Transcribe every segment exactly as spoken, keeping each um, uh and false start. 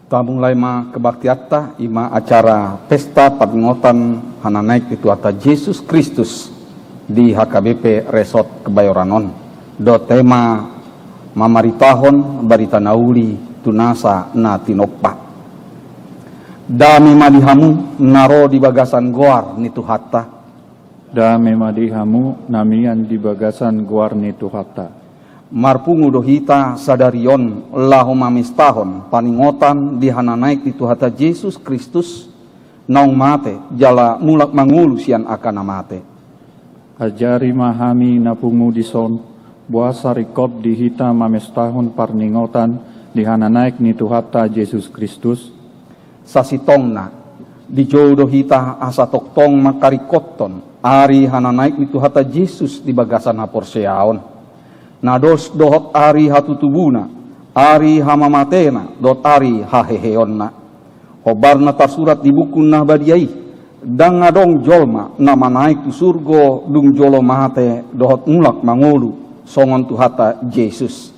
Tamulai ma kebaktianta, i ma acara pesta paningotan hana naek ni Tuhanta Jesus Kristus di H K B P Resort Kebayoran on. Dohot tema mamaritahon barita na uli tu nasa na tinompa. Dame ma di hamu na ro di bagasan goar ni Tuhanta. Dame ma di hamu na mian di bagasan goar ni Tuhanta. Marpungu do hita sadari on laho mamestahon paningotan di hana naek ni Tuhanta Jesus Kristus, naung mate jala mulak mangolu sian angka na mate. Ajari ma hami na pungu dison, boasa ringkot di hita mamestahon parningotan di hana naek ni Tuhanta Jesus Kristus? Sasintongna, dijou do hita asa tongtong mangkaringkothon ari hana naek ni Tuhanta Jesus di bagasan haporseaon. Na dos dohot ari hatutubuna, ari hamamatena, dohot ari haheheonna. Hombar na tarsurat di buku na badia i, ndang adong jolma na manaek tu surgo dung jolo mate dohot mulak mangolu songon Tuhanta Jesus.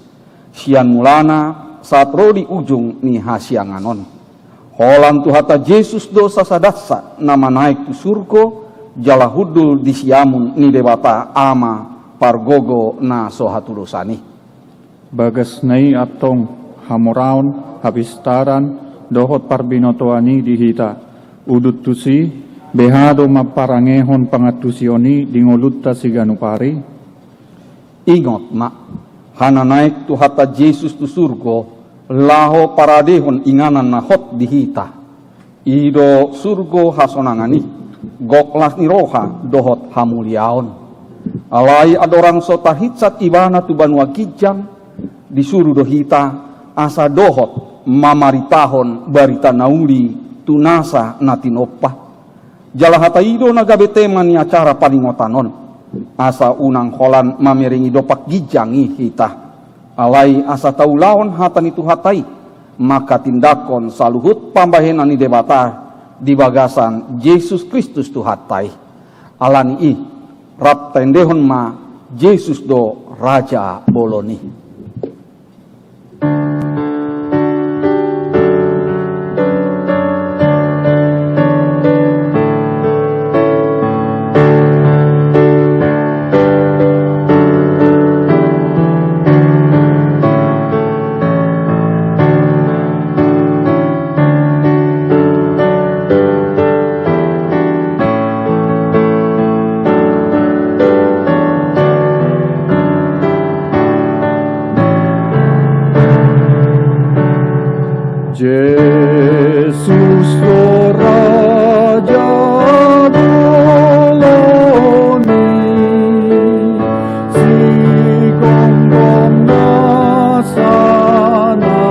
Sian mulana sahat ro di ujung ni hasiangan on. Holan Tuhanta Jesus do sasadansa na manaek tu surgo, jala hundul di siamun ni Debata Ama pargogo na so hatudosan i. Bagasna i antong hamoraon, hapistaran, dohot parbinotoan i di hita. Udut tusi, beha do mamparangehon pangantusion i di ngolunta siganup ari? Ingot ma, hana naek Tuhanta Jesus tu surgo, laho paradehon inganan na hot di hita. I do surgo hasonangan i, gok las ni roha dohot hamuliaon. Alai andorang so tahinsat Ibana tu banua ginjang, disuru do hita asa dohot mamaritahon barita na uli tu nasa na tinompa. Jala hata i do na gabe tema ni acara paningotan on, asa unang holan mamereng i dompak ginjang i hita. Alai asa taulahon hata ni Tuhanta i, manghatindanghon saluhut pambahenan ni Debata di bagasan Jesus Kristus Tuhanta i. Ala ni i, rap taendehon ma Jesus do Raja bolon i. Jesus do Raja bolon i, sigomgom nasa na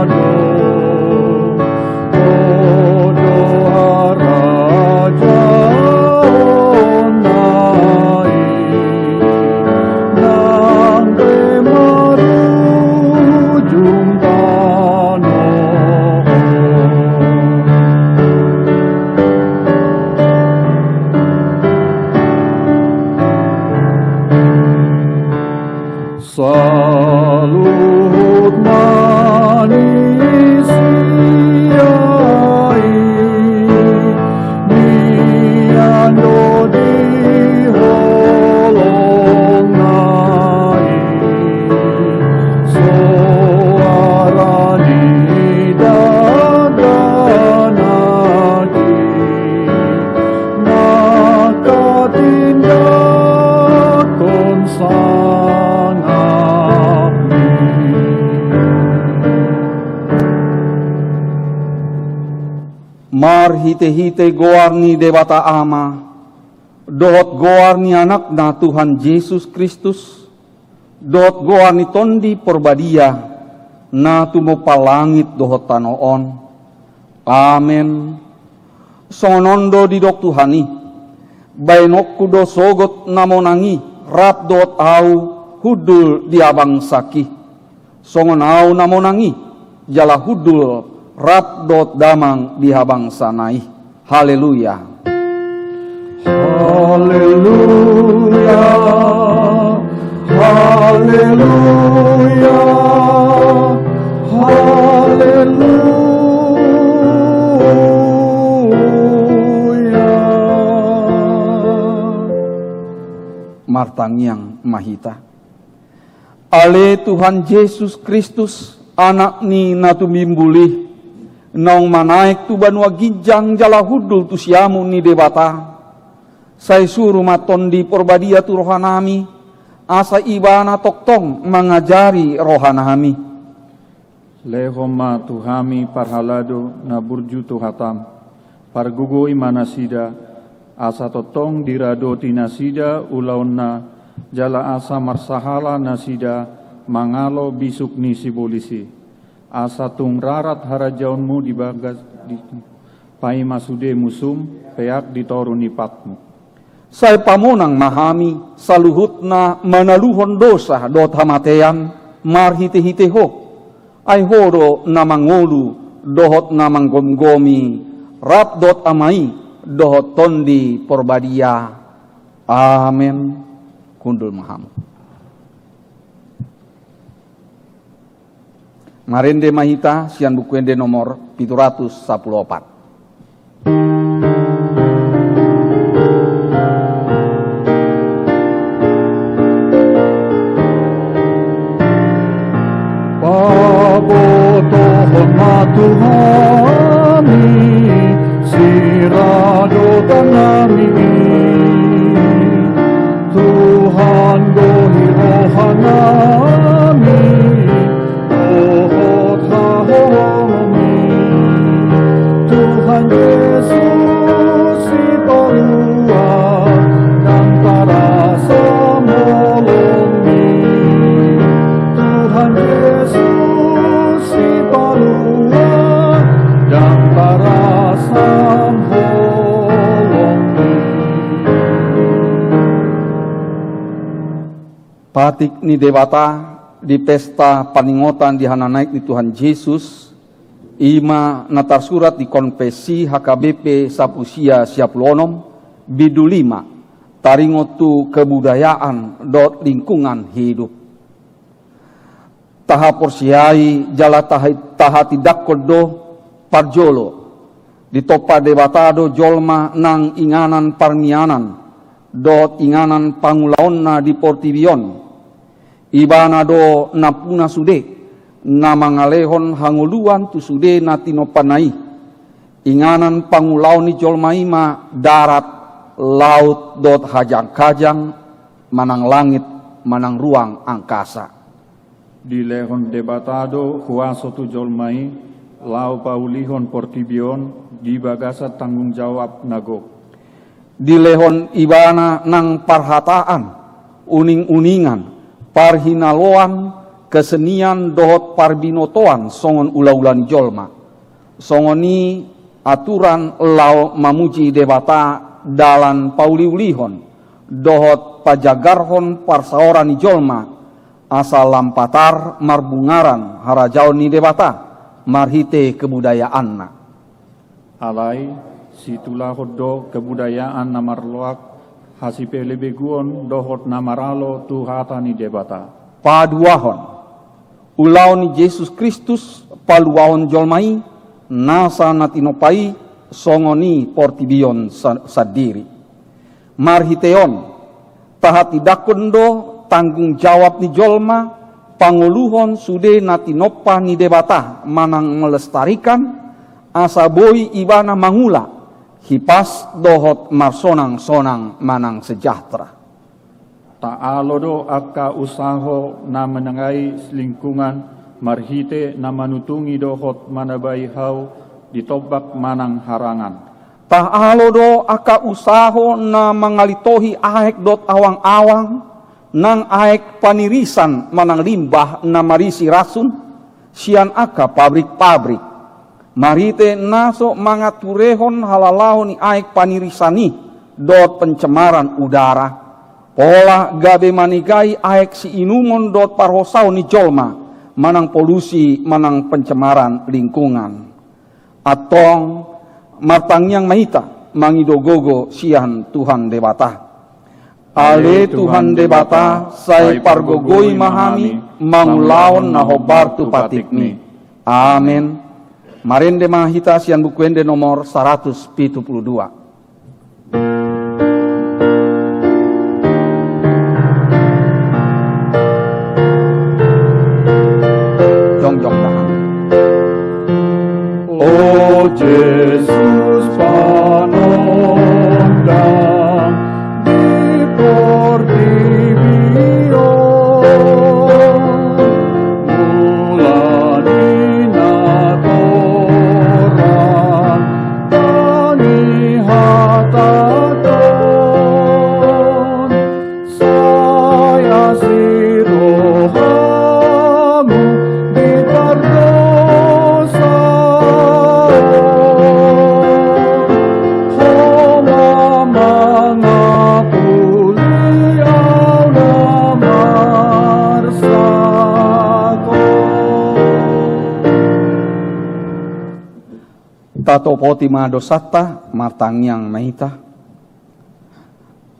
adong. Ho do harajaonna i, nang pe marujung tano on. Saluhut manisia i, mian do di holongna i, soara ni dangdanak i, manghatindanghon sangap ni. Marhitehite goar ni Debata Ama, dohot goar ni Anakna Tuhan Jesus Kristus, dohot goar ni Tondi Porbadia, na tumompa langit dohot tano on. Amen. Songon on do didok Tuhan i: Baenonku do sogot na monang i rap dohot Ahu hundul di habangsak i, songon Ahu na monang i jala hundul rap dohot Damang di habangsana i. Haleluya. Haleluya. Haleluya. Haleluya. Martangiang ma hita. Ale Tuhan Jesus Kristus, Anak ni na tumimul i, naung manaek tu banua ginjang jala hundul tu siamun ni Debata, sai suru ma Tondi Porbadia tu rohanami, asa Ibana tongtong mangajari rohanami. Lehon ma tu hami parhalado na burju tu hataM. Pargogoi ma nasida, asa tongtong diradoti nasida ulaonna, jala asa marsahala nasida mangalo bisuk ni sibolis i. Asa tung rarat harajaonMu di bagas di, paima sude musum peak di toru ni patMu. Sai pamonang ma hami saluhutna manaluhon dosa dohot hamatean marhitehite Ho. Ai Ho do na mangolu dohot na manggomgomi, rap dohot Ama i dohot Tondi Porbadia. Amen. Hundul ma hamu. Marende ma hita sian Buku Ende nomor pitu ratus sampulu opat. Pabotohon ma tu hami siradotan nami i, Tuhan, gohi roha nami dohot haholongan i. Tuhan Jesus Sipalua, ndang tarasam holongmi. Tuhan Jesus Sipalua, ndang tarasam holongmi. Patik ni Debata di pesta paningotan di hananaek ni Tuhan Jesus, i ma na tarsurat di Konfesi H K B P sampulu sia, sia pulu onom, bindu lima, taringot tu kebudayaan dohot lingkungan hidup. Tahaporseai jala taha-, tahatindangkon do parjolo, ditompa Debata do jolma nang inganan parmianan dohot inganan pangulaonna di portibi on. Ibana do nampuna sude, na mangalehon hangoluan tu sude na tinompana i. Inganan pangulaon ni jolma i ma darat, laut dohot hajang-hajang, manang langit, manang ruang angkasa. Dilehon Debata do huaso tu jolma i, laho paulihon portibi on di bagasan tanggung jawab na gok. Dilehon Ibana nang parhataan, uning-uningan, parhinaloan, kesenian dohot parbinotoan songon ula-ula ni jolma. Songon i aturan laho mamuji Debata dalan pauli-ulihon dohot pajagarhon parsaoran ni jolma, asa lam patar marbungaran harajaon ni Debata marhite kebudayaanna. Alai, situlahon do kebudayaan na marloak, hasipelebeguon dohot na maralo tu hata ni Debata. Paduahon, ulaon ni Jesus Kristus paluahon jolma i, nasa na tinompa i, songon i portibi on sa-, sandiri. Marhite on, tahatindangkon do tanggung jawab ni jolma pangoluhon sude na tinompa ni Debata manang melestarikan, asa boi ibana mangula hipas dohot marsonang-sonang manang sejahtera. Taalo do angka usaho na mananggai lingkungan marhite na manutungi dohot manabai hau di tombak manang harangan. Taalo do angka usaho na mangalitohi aek dohot awang-awang, nang aek panirisan manang limbah na marisi rasun sian angka pabrik-pabrik. Marhite na so mangaturehon halalaho ni aek panirisan i dohot pencemaran udara, pola gabe manegai aek siinumon dohot parhosaon ni jolma, manang polusi, manang pencemaran lingkungan. Antong, martangiang ma hita, mangido gogo sian Tuhan Debata. Ale Tuhan Debata, sai pargogoi ma hami mangulahon na hombar tu patikmi. Amen. Marende ma hita sian Buku Ende nomor saratus pitu pulu dua. Jesus panondang di portibi on, mula ni na torang, ndang dihatahon, sai asi rohamu di pardosa on, Ho ma mangapuli au na marsahit on. Tatopoti ma dosanta, martangiang ma hita.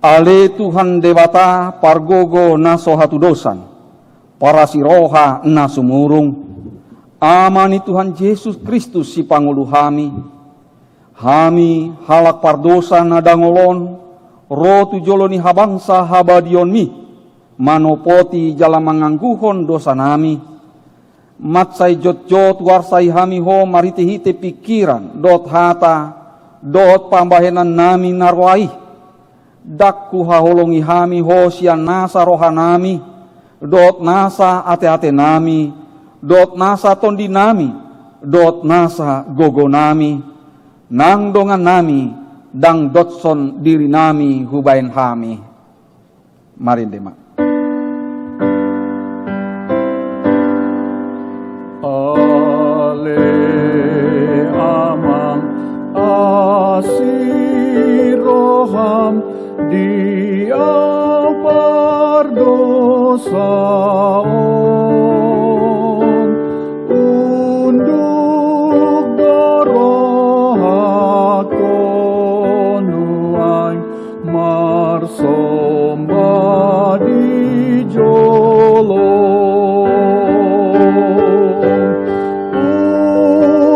Ale Tuhan Debata pargogo na so hatudosan, parasi roha na sumurung, Ama ni Tuhan Jesus Kristus sipangolu hami, hami halak pardosa na dangol on, ro tu jolo ni habangsa habadionmi, manopoti jala mangangguhon dosanami. Mansai jotjot huarsai hami Ho marhitehite pingkiran dohot hata dohot pambahenannami na roa i. Ndang huhaholongi hami Ho sian nasa rohanami dohot nasa ateatenami dohot nasa tondinami dohot nasa gogonami, nang dongannami ndang doshon dirinami hubahen hami. Marende ma. Ale Amang, asi roham di au pardosa on, unduk do rohangku nuaeng marsomba di jolom.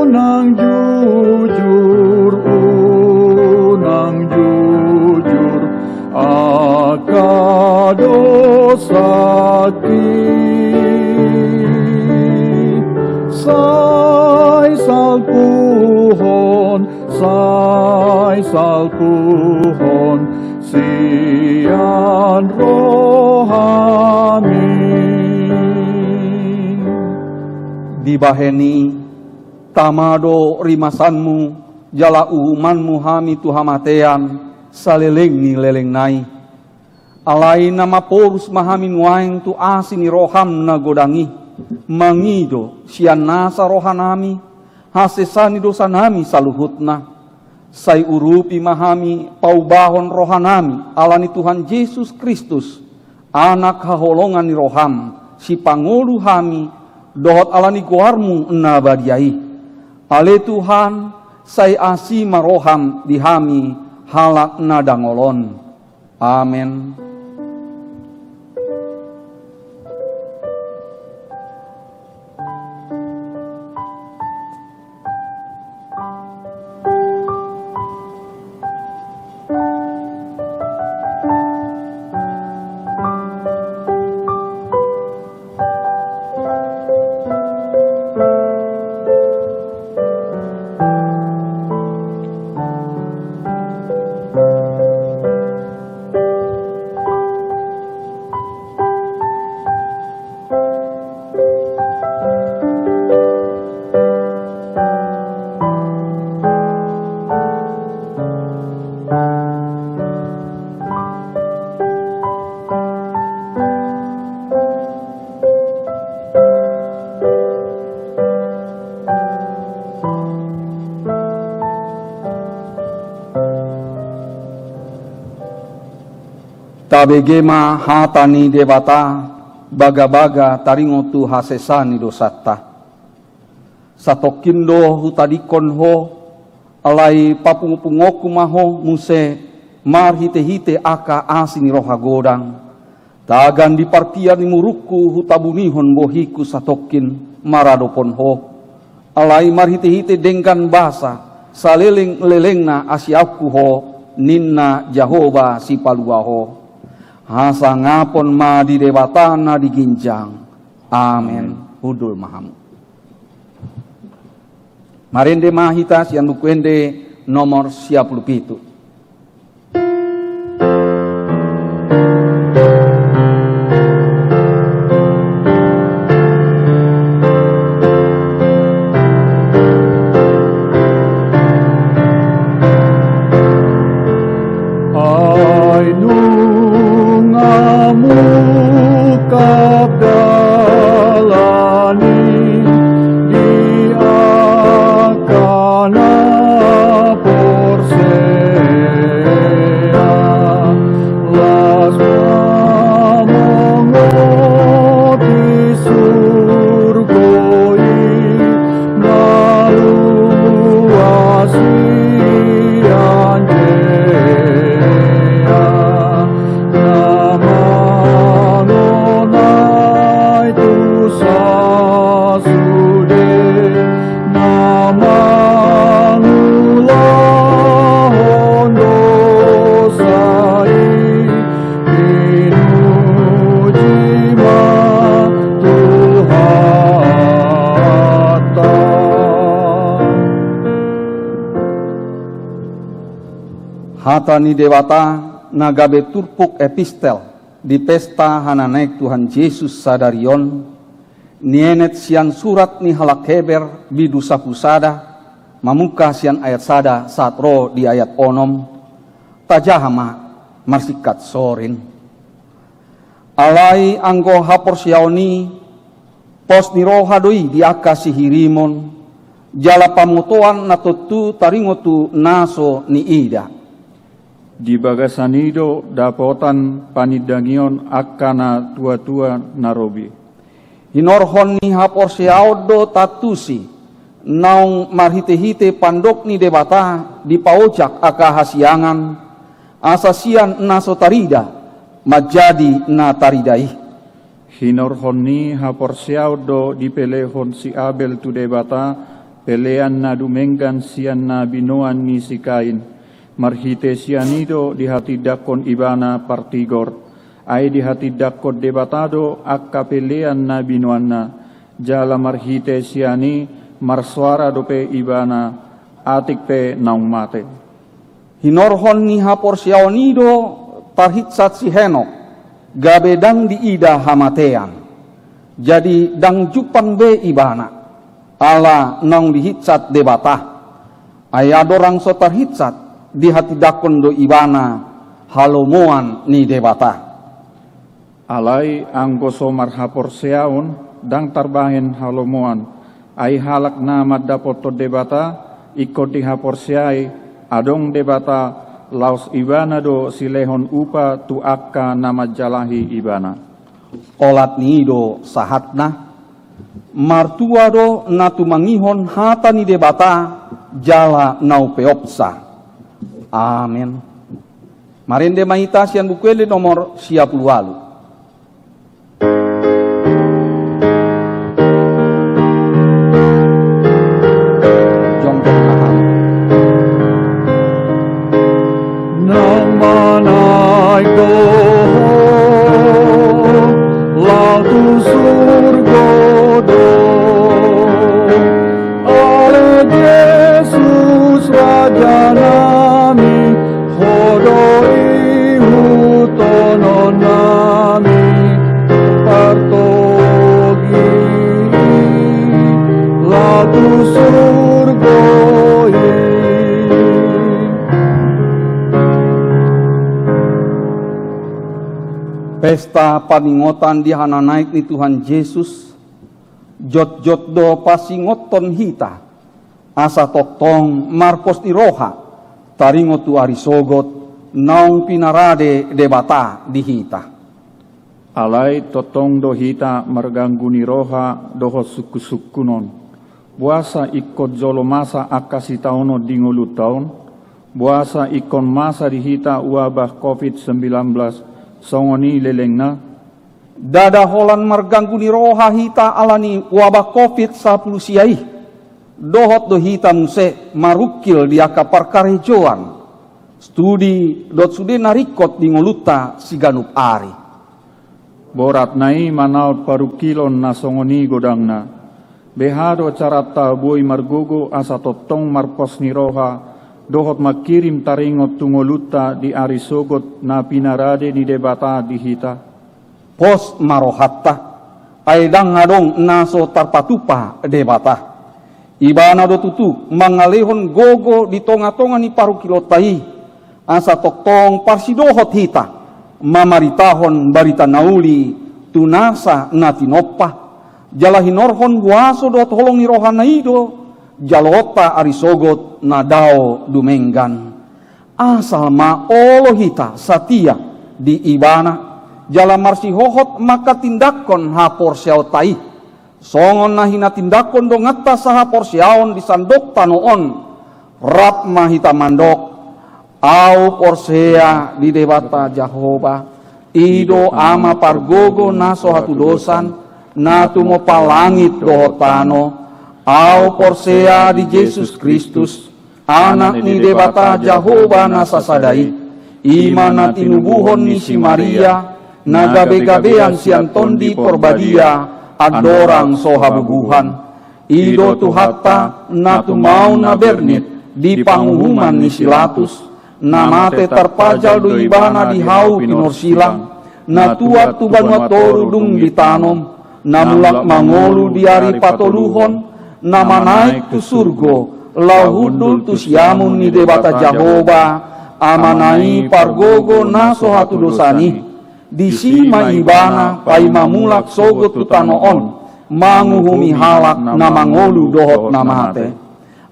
Unang jujur, unang jujur angka dosangki, sai salpuhon, sai salpuhon sian rohami. Dibahen i, tama do rimasanmu jala uhumanmu hami tu hamatean saleleng ni lelengna i. Alai na maporus ma hami nuaeng tu asi ni roham na godang i, mangido sian nasa rohanami hasesaan ni dosanami saluhutna. Sai urupi ma hami paubahon rohanami ala ni Tuhan Jesus Kristus, Anak haholongan ni roham, sipangolu hami, dohot ala ni goarmu na badia i. Ale Tuhan, sai asi ma roham di hami halak na dangol on. Amen. Tabege ma hata ni Debata, bagabaga taringot tu hasesaan ni dosanta. Satongkin do hutadingkon ho, alai papungupunguonku ma ho muse marhitehite angka asi ni roha godang. Tagan di parpia ni murukku hutabunihon bohingku satongkin maradophon ho. Alai marhitehite denggan basa, saleleng lelengna asiaonku ho, ninna Jahowa Sipalua ho. Hasangapon ma di Debata na di ginjang. Amen. Hundul ma hamu. Marende ma hita sian Buku Ende nomor sia pulu pitu. Ai nunga mungkap dalan i di angka na porsea, las ma mangoti surgo i na luas sian Jea, na mangonai tu sasude, na mangulahon dosa i, pinuji ma Tuhanta. Hata ni Debata na gabe turpuk epistel di pesta hananaek Tuhan Jesus sadari on, nienet sian surat ni halak Heber bindu sampulu sada, mamungka sian ayat sada sahat ro di ayat onom, tajaha ma marsingkat sorin. Alai anggo haporseaon i, pos ni roha do i di angka sihirimon, jala pamotoan na tontu taringot tu na so niida. Di bagasan i do dapotan panindangion angka na tuatua na robi. Hinorhon ni haporseaon do taantusi, naung marhitehite pandok ni Debata dipaojak angka hasiangan, asa sian na so tarida manjadi na tarida i. Hinorhon ni haporseaon do dipelehon si Abel tu Debata pelean na dumenggan sian na binoan ni si Kain. Marhite sian i do dihatindangkon ibana partigor, ai dihatindangkon Debata do angka pelean na binoanna, jala marhite sian i marsoara dope ibana, atik pe naung mate. Hinorhon ni haporseaon i do tarhinsat si Henok, gabe ndang diida hamatean. Jadi ndang jumpang be ibana, ala naung dihinsat Debata. Ai andorang so tarhinsat, dihatindangkon do ibana halomoan ni Debata. Alai anggo so marhaporseaon, ndang tarbahen halomoan, ai halak na mandapothon Debata, ingkon dihaporseai, adong Debata, laos ibana do silehon upa tu angka na manjalahi ibana. Olat ni i do sahatna, martua do na tumangihon hata ni Debata jala na umpeopsa. Amen. Marende ma hita sian Buku Ende nomor sia pulu ualu. Jongjong ma hami. Naung manaek do Ho laho tu surgo do, ale Jesus Raja nami, Ho do ihuthononnami, partogi i laho tu surgo i. Pesta paningotan di hananaek ni Tuhan Jesus, jotjot do pasingothon hita, asa tongtong marpos ni roha taringot tu ari sogot naung pinarade Debata di hita. Alai tongtong do hita marganggu ni roha dohot sungkunsungkunon. Boasa ingkon jolo masa angka sitaonon di ngolunta on? Boasa ingkon masa di hita wabah covid sembilan belas songon i lelengna? Ndada holan marganggu ni roha hita ala ni wabah covid sampulu sia i. Dohot do hita muse marungkil di angka parkarejoan, studi dohot sude na ringkot di ngolunta siganup ari. Boratna i manaon parungkilon na songon i godangna. Beha do caranta boi margogo asa tongtong marpos ni roha, dohot mangkirim taringot tu ngolunta di ari sogot na pinarade ni Debata di hita. Pos ma rohanta, ai ndang adong na so tarpatupa Debata. Ibana do tutu mangalehon gogo di tongatonga ni parungkilonta i, asa tongtong parsidohot hita mamaritahon barita na uli tu nasa na tinompa, jala hinorhon huaso dohot holong ni rohana i do jaloonta ari sogot na dao dumenggan. Asal ma olo hita satia di Ibana, jala marsihohot manghatindanghon haporseaonta i. Songon na hinatindanghon donganta sahaporseaon di sandok tano on, rap ma hita mandok: Ahu porsea di Debata Jahowa, i do Ama pargogo na so hatudosan, na tumompa langit dohot tano. Ahu porsea di Jesus Kristus, Anak ni Debata Jahowa na sasada i, i ma na tinubuhon ni si Maria, na gabegabean sian Tondi Porbadia, andorang so habubuhan. I do Tuhanta, na tumaon na bernit di panguhuman ni si Latus, na mate tarpajal do Ibana di hau pinorsilang, na tuat tu banua toru dung ditanom, na mulak mangolu di ari patoluhon, na manaek tu surgo, laho hundul tu siamun ni Debata Jahowa, Amana i pargogo na so hatudosan i. Disi ma Ibana paima mulak sogot tu tano on, manguhumi halak na mangolu dohot na mate.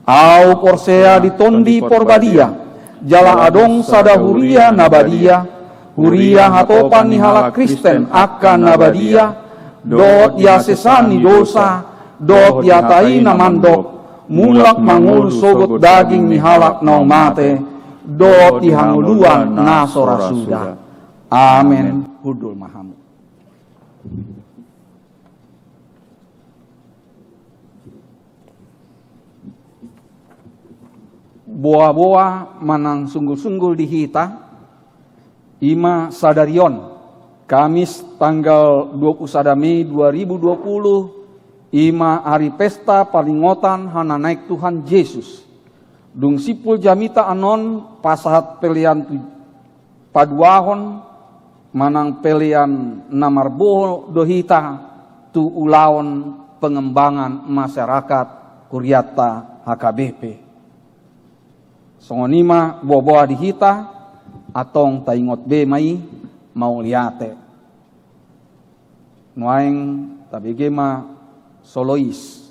Ahu porsea di Tondi Porbadia, jala adong sada huria na badia, huria hatopan ni halak Kristen angka na badia, dohot di hasesaan ni dosa, dohot di hata i na mandok: Mulak mangolu sogot daging ni halak na mate, dohot di hangoluan na so ra suda. Amen. Hundul ma hamu. Boaboa manang sunggulsunggul di hita, i ma sadari on, Kamis tanggal dua puluh sada Mei dua ribu dua puluh, i ma ari pesta palingotan hananaek Tuhan Jesus. Dung simpul jamita annon pasahat pelean tu paduahon manang pelean na marboho do hita tu ulaon pengembangan masyarakat hurianta H K B P. Songon i ma boaboa di hita, antong taingot be ma i, mauliate. Nuaeng tabege ma solois.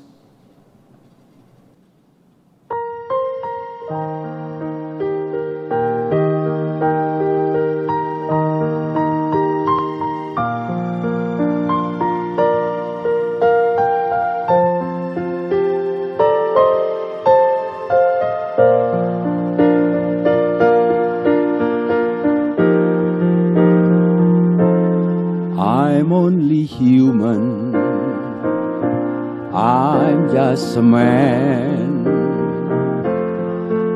I'm only human. I'm just a man.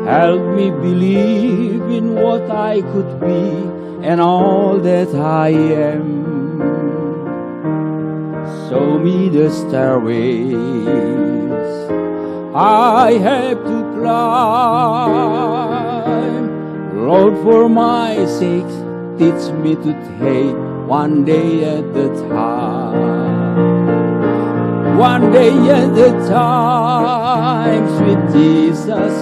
Help me believe in what I could be and all that I am. Show me the stairways I have to climb. Lord, for my sake, teach me to take one day at a time. One day at a time, sweet Jesus.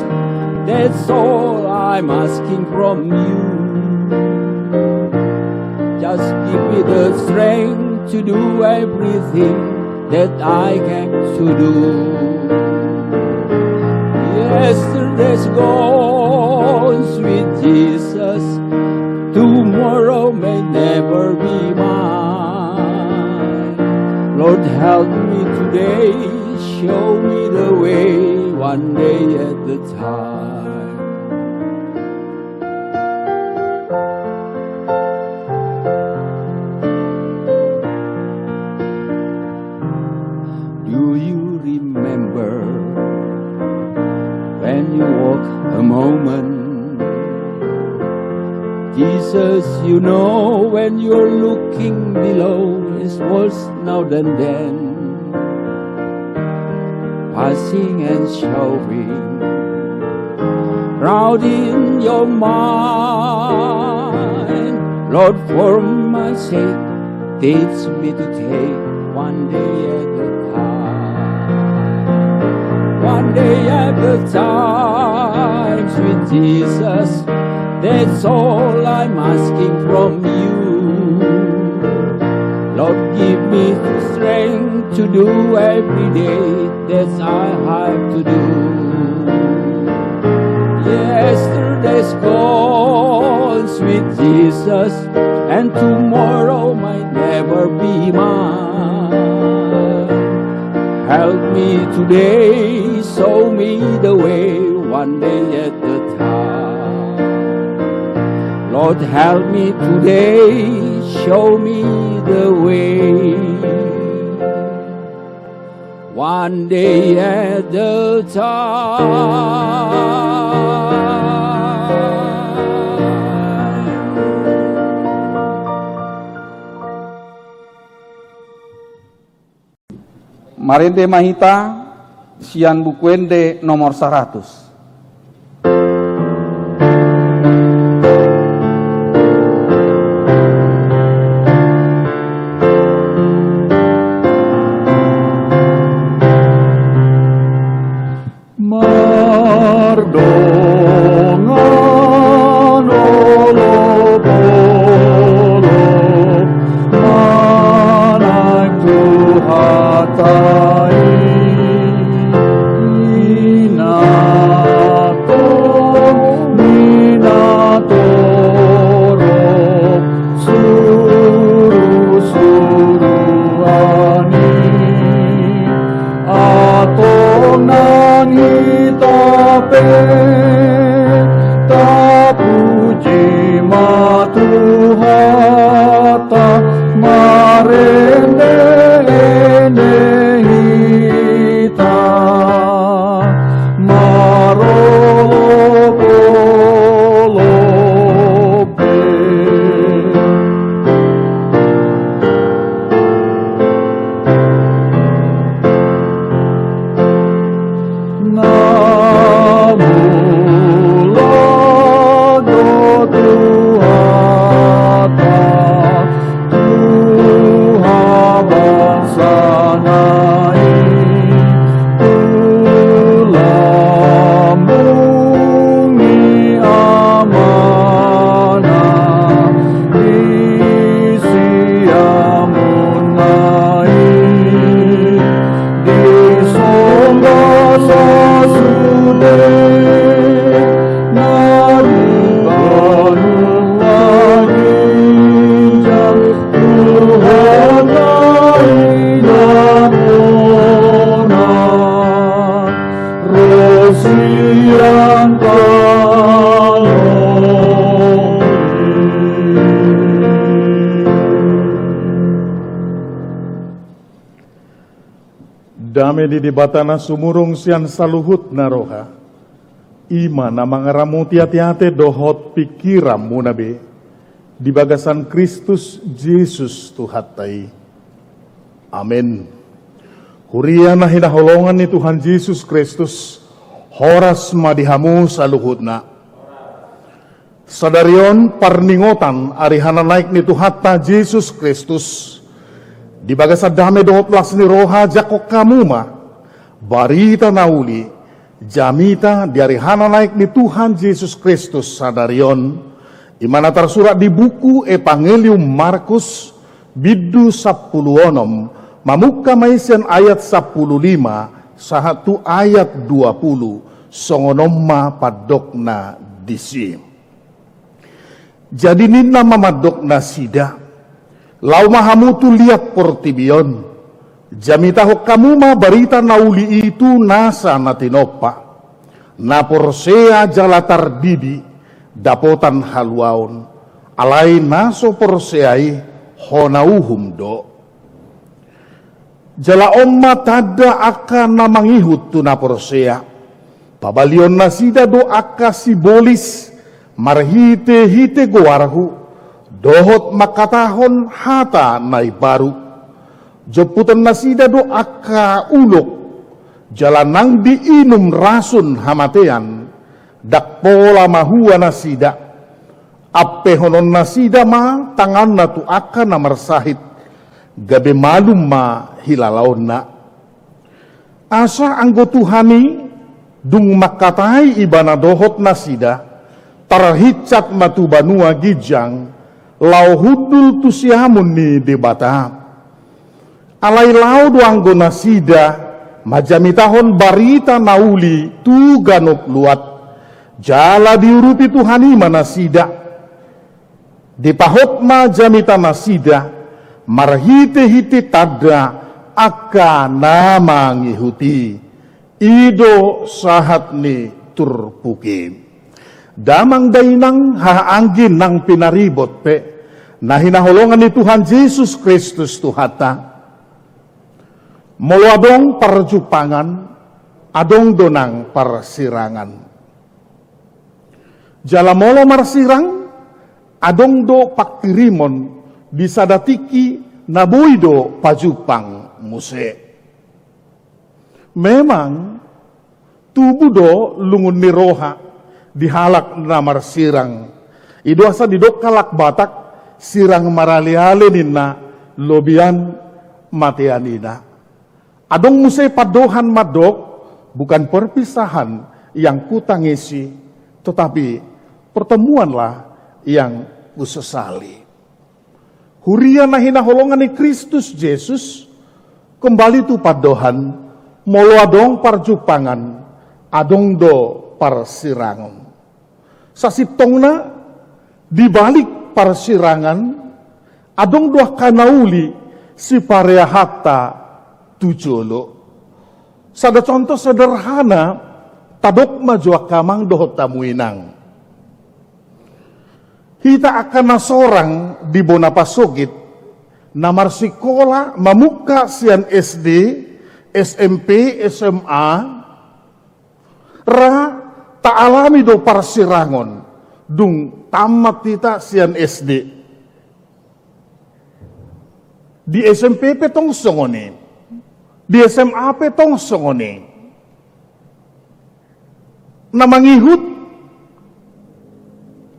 That's all I'm asking from you. Just give me the strength to do everything that I came to do. Yesterday's gone, sweet Jesus. Tomorrow may never be mine. Lord, help me today. Show me the way, one day at a time. Do you remember when you walk a moment? Jesus, you know, when you're looking below, it's worse now than then. Sing and shouting, crowding your mind, Lord, for my sake, teach me to take one day at a time. One day at a time, sweet Jesus, that's all I'm asking from you. Lord, give me the strength to do every day that I have to do. Yesterday's gone, sweet Jesus, and tomorrow might never be mine. Help me today, show me the way, one day at a time. Lord, help me today, show me the way, one day at a time. Marende ma hita sian Buku Ende nomor saratus. Mardongan olop-olop manaek tu hata i, inanton minatorop suru-suruan i. Antong nang hita pe tapuji ma Tuhanta, marende-ende hita marolop-olop pe. Na mulak do Tuhanta, Tuhan bangsana i, tu lambung ni Amana, di siamun na i, disongga sasude na di banua ginjang Tuhanta i, Amana ro sian tano i. Dame ni Debata na sumurung sian saluhut na roha, i ma na mangaramoti ateate dohot pingkiranmuna be di bagasan Kristus Jesus Tuhanta i. Amen. Huria na hinaholongan ni Tuhan Jesus Kristus, horas ma di hamu saluhutna. Sadari on parningotan ari hananaek ni Tuhanta Jesus Kristus. Di bagasan dame dohot las ni roha jangkon hamu ma barita na uli jamita di ari hananaek ni Tuhan Jesus Kristus sadari on, i ma na tarsurat di buku Evangelium Markus, bindu sampulu onom, mamungka ma i sian ayat sampulu lima sahat tu ayat dua pulu, songon on ma pandokna disi. Jadi ninna ma mandok nasida: Laho ma hamu tu liat portibi on, jamitahon hamu ma barita na uli i tu nasa na tinompa. Na porsea jala tardidi dapotan haluaon, alai na so porsea i hona uhum do. Jala on ma tanda angka na mangihut tu na porsea: Pabalihon nasida do angka sibolis marhite-hite goarhu, dohot mangkatahon hata na imbaru. Jomputon nasida do angka ulok Jala nang diinum rasun hamatean, ndang pola mahua nasida. Ampehonon nasida ma tanganna tu angka na marsahit, gabe malum ma hilalaonna. Asa anggo Tuhan i dung mangkatai ibana dohot nasida, tarhinsat ma tu banua ginjang, laho hundul tu siamun ni Debata. Alai laho do anggo nasida manjamitahon barita na uli tu ganup luat, jala diurupi Tuhan i ma nasida. Dipahot ma jamita nasida marhitehite tanda angka na mangihut i. I do sahat ni turpuk i. Damang dainang, haha anggi nang pinaribot pe na hinaholongan ni Tuhan Jesus Kristus Tuhanta. Molo adong parjumpangan, adong do nang parsirangan. Jala molo marsirang, adong do pangkirimon di sada tingki na boi do pajumpang muse. Memang tubu do lungun ni roha di halak na marsirang. I do asa didok halak Batak, sirang maraleale ninna, lobian matean ina. Adong muse pandohan mandok, bukan perpisahan yang kutangisi, tetapi pertemuanlah yang kusesali. Huria na hinaholongan ni Kristus Jesus, kembali tu pandohan, molo adong parjumpangan, adong do parsirangon. Sasintongna di balik parsirangan, adong do angka na uli sipareahanta tu jolo. Sada contoh sederhana, tadok ma jo angka amang dohot hamu inang. Hita angka na sorang di bona pasogit, na marsikola mamungka sian S D, S M P, S M A, ra taalami do parsirangon, dung tamat hita sian S D. Di S M P pe tong songon i. Di S M A pe tong songon i. Na mangihut,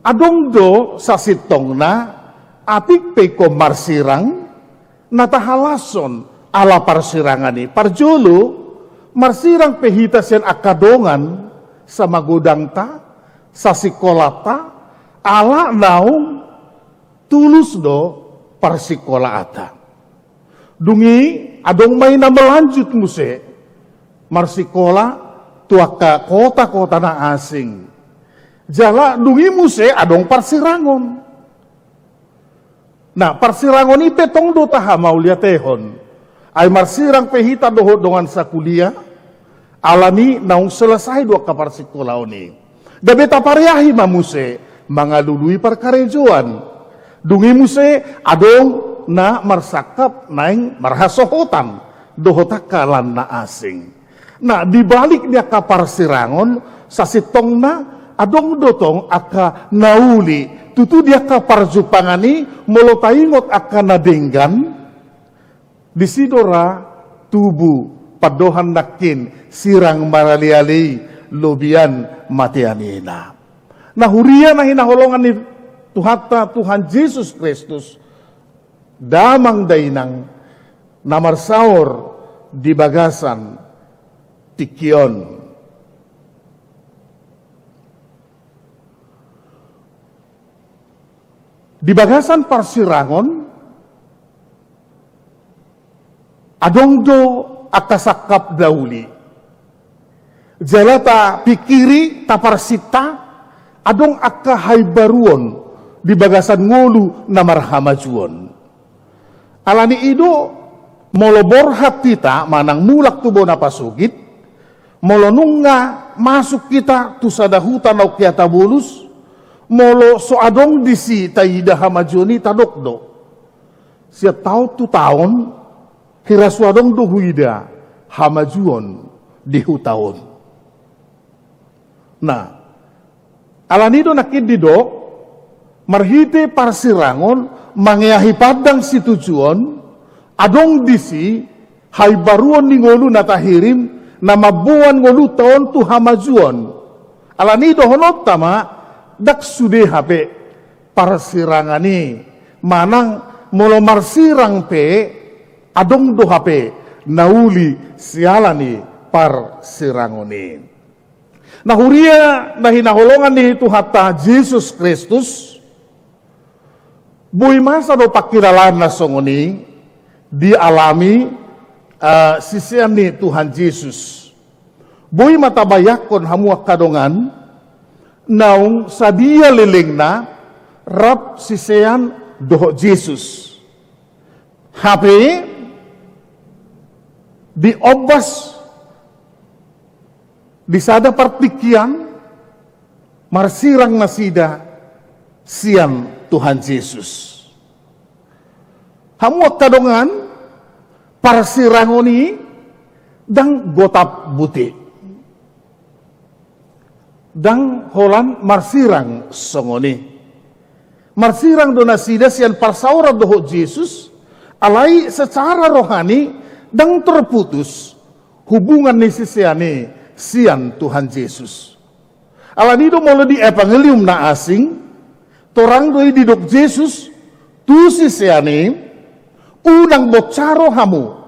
adong do sasintongna, apik pe ingkon marsirang, na tahalashon ala parsirangan i. Parjolo, marsirang pe hita sian angka dongan, samagodangta, sasikolanta, ala naung tulus do parsikolaanta. Dung i adong ma i na melanjut muse marsikola tu angka kota-kota na asing. Jala dung i muse adong parsirangon. Nah, parsirangon i pe tong do tahamauliatehon. Ai marsirang pe hita dohot dongan sakuliah, alani naung selesai do angka parsikolaon i. Gabe tapareahi ma muse mangalului parkarejoan. Dung i muse adong na marsangkap naeng marhasohotan dohot angka lan na asing. Nah, di balik ni angka parsirangon, sasintongna adong do tong angka na uli. Tutu di angka parjumpangan i, molo taingot angka na denggan, disi do ra tubu pandohan nangkin sirang maraleale i lobian matean ina. Nah, huria na hinaholongan ni Tuhanta Tuhan Jesus Kristus, damang dainang na marsaor di bagasan tingki on. Di bagasan parsirangon, adong do angka sangkap na uli. Jala tapingkiri, taparsinta, adong angka haimbaruon di bagasan ngolu na marhamajuon. Alani i do, molo borhat hita manang mulak tu bona pasogit, molo nunga masuk hita tu sada huta naung hea tabolus, molo so adong disi taida hamajuon i, tadok do. Sian taon tu taon, hira so adong do huida hamajuon di huta on. Nah, alani do nangkin didok, marhite parsirangon, mangeahi pandang situjuon, adong disi haimbaruon ni ngolu na tahirim, Na mamboan ngolunta on tu hamajuon. Alani i dohononta ma, ndang sude hape parsirangan i, manang molo marsirang pe, adong do hape na uli siala ni parsirangon i. Na huria na hinaholongan ni Tuhanta Jesus Kristus, boi masa do pangkilalaan na songon i dialami, eh, sisean ni Tuhan Jesus. Boi ma tabayangkon hamu angka dongan, naung sadia lelengna rap sisean dohot Jesus. Hape diombas di sada partingkian, marsirang nasida sian Tuhan Jesus. Hamu angka dongan, parsirangon i ndang gotap buti. Ndang holan marsirang songon i. Marsirang do nasida sian parsaoran dohot Jesus, alai secara rohani ndang terputus hubungan ni sisean i sian Tuhan Jesus. Alani do molo di Evangelium na asing, torang do i didok Jesus tu sisean i, unang bonsaro hamu,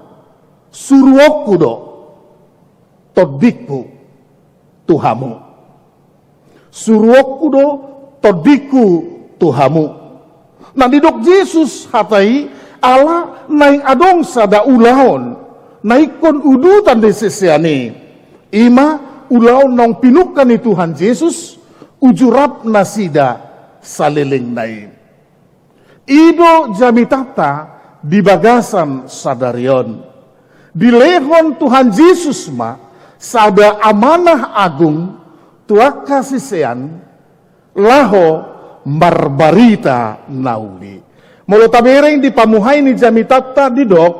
suruonku do tondingku tu hamu. Suruonku do tondingku tu hamu. Na didok Jesus hata i, ala naeng adong sada ulaon na ingkon udutan di sisean i. I ma ulaon naung pinungka ni Tuhan Jesus, uju rap nasida salelengna i. I do jamitanta di bagasan sadari on. Dilehon Tuhan Jesus ma sada amanah agung tu angka sisean, laho marbarita na uli. Molo tabereng di pamuhai ni jamitanta didok,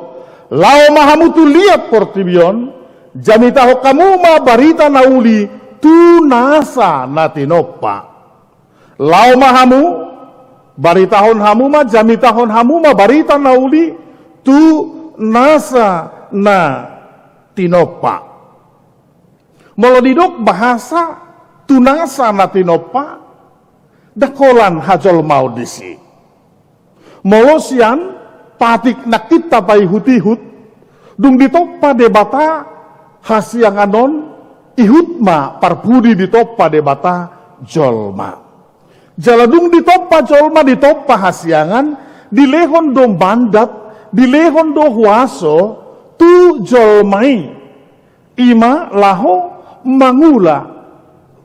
laho ma hamu tu liat portibi on, jamitahon hamu ma barita na uli tu nasa na tinompa. Laho ma hamu, baritahon hamu ma, jamitahon hamu ma barita na uli tu nasa na tinompa. Molo didok bahasa tu nasa na tinompa, ndang holan hajolmaon disi. Molo sian patik nangkin tapaihut-ihut, dung ditompa Debata hasiangan on, ihut ma parpudi ditompa Debata jolma. Jala dung ditompa jolma, ditompa hasiangan, dilehon do mandat, dilehon do huaso tu jolma i. I ma laho mangula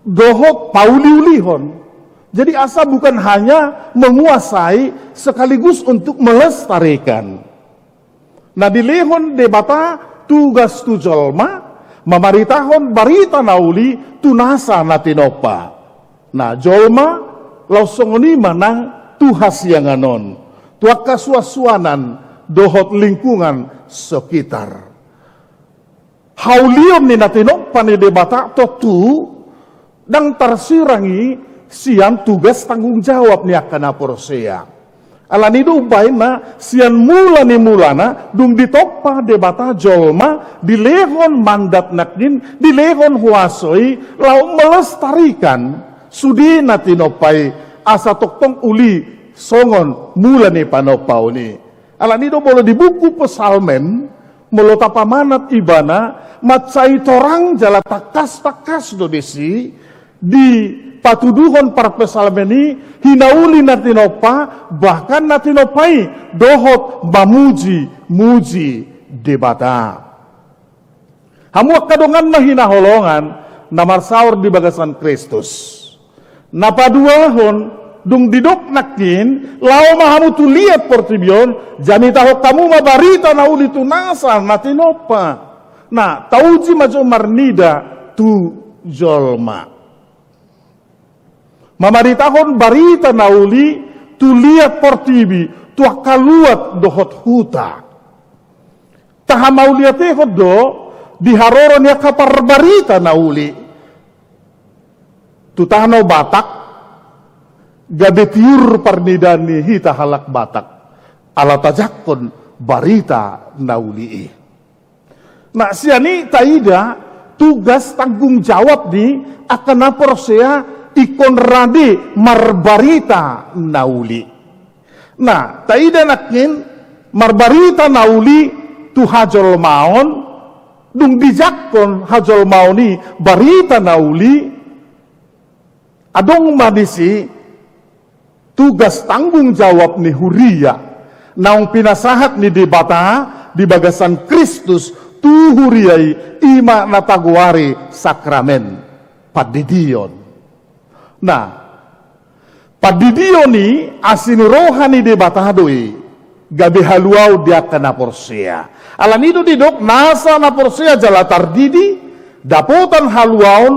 dohot pauliulihon. Jadi asa bukan hanya menguasai, sekaligus untuk melestarikan. Na dilehon Debata tugas tu jolma, mamaritahon barita na uli tu nasa na tinompa. Na jolma laos songon i ma nang tu hasiangan on, tu angka suansuanan dohot lingkungan sekitar. Haulion ni na tinompa ni Debata tontu ndang tarsirang i sian tugas tanggung jawab ni angka na porsea. Alani do umbahen na sian mula ni mulana dung ditompa Debata jolma, dilehon mandat nangkin, dilehon huaso i laho melestarikan sude na tinompa i, asa tongtong uli songon mula ni panompaon i. Alani do molo di buku Psalmen, molo tapamanat ibana, mansai torang jala tangkas-tangkas do disi dipatuduhon parpsalmen i hinauli na tinompa, bahkan na tinompa i dohot mamuji-muji Debata. Hamu angka dongan na hinaholongan na marsaor di bagasan Kristus. Na paduahon, dung didok nangkin, laho ma hamu tu liat portibi on, jamitahon hamu ma barita na uli tu nasa na tinompa. Na, tauji ma jo marnida tu jolma. Mamaritahon barita na uli tu liat portibi, tu angka luat dohot huta. Tahamauliatehon do di haroro ni angka parbarita na uli. Tu tano Batak, gabe tiur parnidaan ni hita halak Batak, ala tajangkon barita na uli i. Na sian i taida Tugas tanggung jawab ni angka na porsea ingkon rade marbarita na uli. Nah, taida nangkin marbarita na uli tu hajolmaon, dung dijangkon hajolmaon i barita na uli, adong ma disi tugas tanggung jawab ni huria, naung pinasahat ni Debata di bagasan Kristus tu huria i, i ma na tagoari sakramen pandidion. Nah, pandidion i asi ni roha ni Debata do i, gabe haluaon di angka na porsea. Alani do didok nasa na porsea jala tardidi, dapotan haluaon,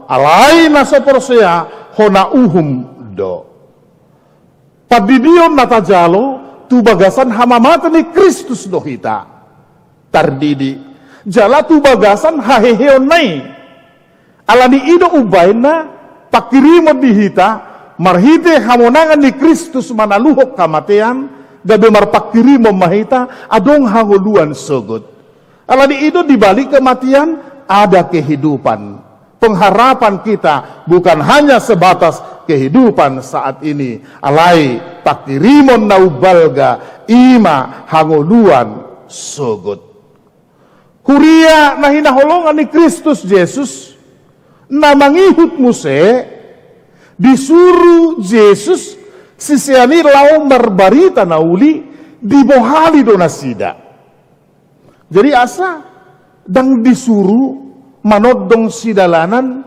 alai na so porsea hona uhum do. Pandidion na tajalo tu bagasan hamamate ni Kristus do hita tardidi, jala tu bagasan haheheonna i. Alani i do umbahen na pangkirimon di hita, marhite hamonangan ni Kristus manaluhon hamatean, gabe marpangkirimon ma hita adong hangoluan sogot. Alani i do di balik kematian ada kehidupan. Pengharapan kita bukan hanya sebatas kehidupan saat ini, alai pangkirimon na umbalga i ma hangoluan sogot. Huria na hinaholongan ni Kristus Jesus, na mangihut muse, disuru Jesus sisean i laho marbarita na uli, dibohali do nasida. Jadi asa ndang disuru manondong sidalanan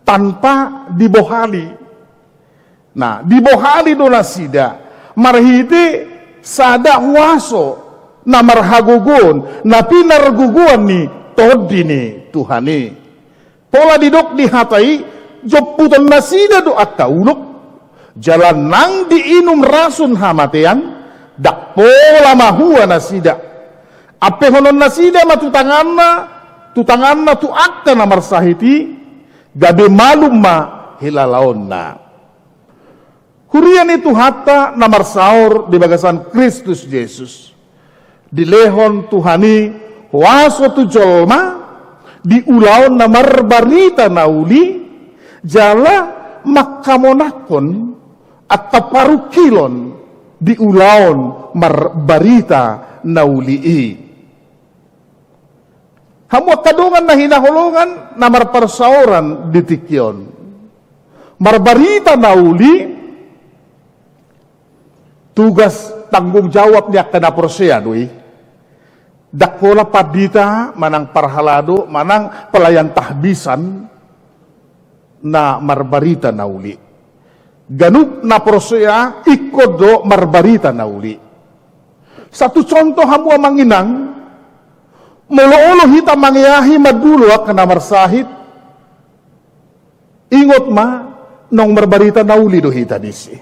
tanpa dibohali. Nah, dibohali do nasida marhite sada huaso na marhagogoon, na pinargogoan ni Tondi ni Tuhan i. Pola didok di hata i, jomputon nasida do angka ulok, jala nang diinum rasun hamatean, ndang pola mahua nasida. Ampehonon nasida ma tu tanganna, tu tanganna tu angka na marsahit i, gabe malum ma hilalaonna. Huria ni Tuhanta na marsaor di bagasan Kristus Jesus. Dilehon Tuhan i huaso tu jolma, di ulaon na marbarita na uli, jala manghamonangkon angka parungkilon di ulaon marbarita na uli i. Hamu angka dongan na hinaholongan na marparsaoran di tingki on. Marbarita na uli, tugas tanggung jawab ni angka na porsea do i. Ndang pola pandita, manang parhalado, manang pelayan tahbisan, na marbarita na uli. Ganup na porsea ingkon do marbarita na uli. Satu contoh hamu amang inang, molo olo hita mangeahi mandulo angka na marsahit, ingot ma naung marbarita na uli do hita disi.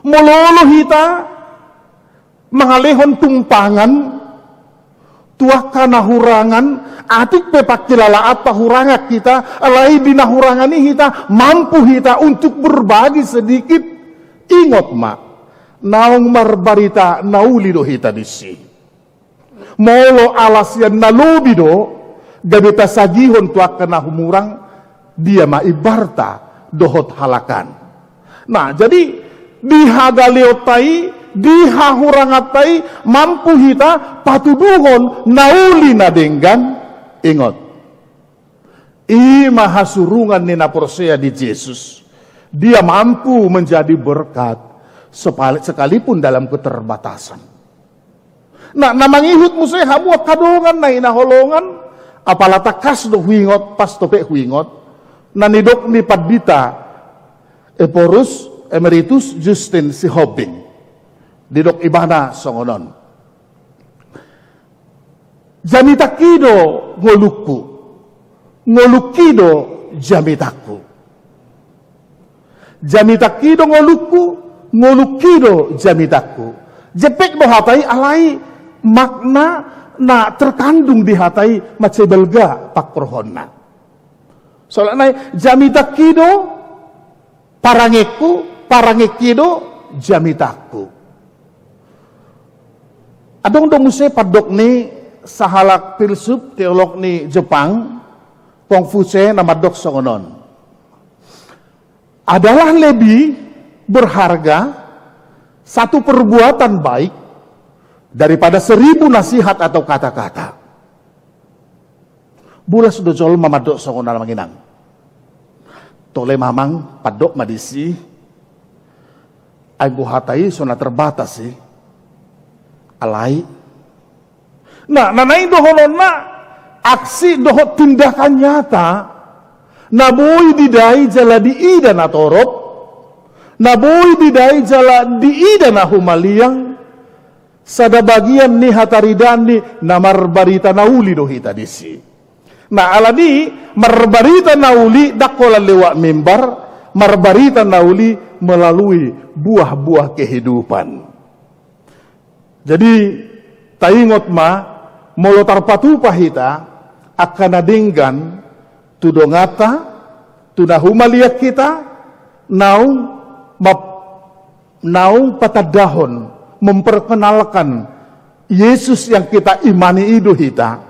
Molo olo hita mangalehon tumpangan tu angka na hurangan, atik pe pangkilalaanta hurangan hita, alai di na hurangan i hita mampu hita untuk berbagi sedikit, ingot ma, naung marbarita na uli do hita disi. Molo ala sian na lobi do gabe tasagihon tu angka na humurang, dia ma imbarta dohot halakan. Nah, jadi di hagaleonta i, di hahuranganta i, mampu hita patuduhon na uli na denggan. Ingot, i ma hasurungan ni na porsea di Jesus. Dia mampu menjadi berkat sepali-, sekalipun dalam keterbatasan. Nah, na mangihut muse hamu angka dongan na hinaholongan, apala tangkas do huingot, pas dope huingot na nidok ni Pandita Ephorus Emeritus Justin Sihombing. Didok ibana songon on: Jamitangki do ngolungku, ngolungki do jamitangku. Jamitangki do ngolungku, ngolungki do jamitangku. Jempek do hata i, alai makna na terkandung di hata i mansai balga pangkorhonna. Soalna i, jamitangki do parangengku, parangengki do jamitangku. Adong do muse pandok ni sahalak pilsuf, teolog ni Jepang, Kongfuce na mandok songon on. Adalah lebih berharga satu perbuatan baik daripada seribu nasihat atau kata-kata. Bulas do jolma mandok songon on, amang inang. Tole ma, amang, pandok ma disi. Anggo hata i so na terbatas i. Alai. Nah, na naeng dohononna, aksi dohot tindakan nyata na boi didai jala diida na torop, na boi didai jala diida na humaliang, sada bagian ni hataridaan ni na marbarita na uli do hita disi. Nah, alani marbarita na uli ndang holan lewat mimbar, marbarita na uli melalui buah-buah kehidupan. Jadi, taingot ma, molo tarpatupa hita angka na denggan tu donganta, tu na humaliang hita, naung map-, naung patandahon, memperkenalkan Yesus yang kita imani i do hita